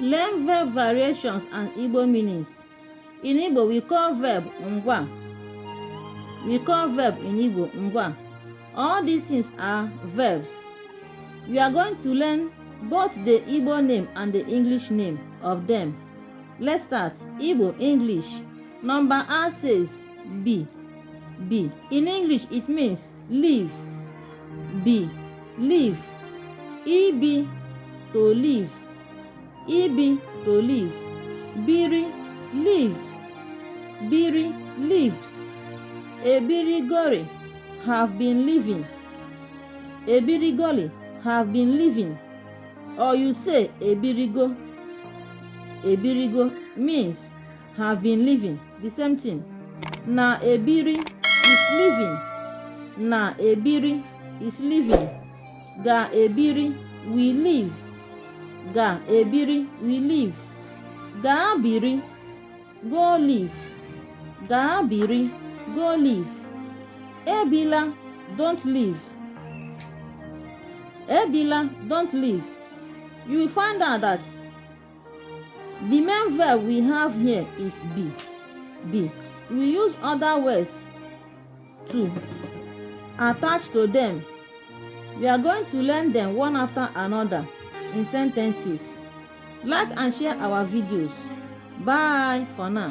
Learn verb variations and Igbo meanings. In Igbo, we call verb ngwa. We call verb in Igbo ngwa. All these things are verbs. We are going to learn both the Igbo name and the English name of them. Let's start. Igbo, English. Number A says B. B. In English, it means live. B. Live. E B to live. Ibi to live. Biri lived. Biri lived. Ebirigori have been living. Ebirigoli have been living. Or you say ebirigo. Ebirigo means have been living. The same thing. Na ebiri is living. Na ebiri is living. Ga ebiri will live. Ga ebiri will live. Gaa biri go live. Gaa biri go live. Ebila don't live. Ebila don't live. You will find out that the main verb we have here is be. Be. We use other words to attach to them. We are going to learn them one after another in sentences. Like and share our videos. Bye for now.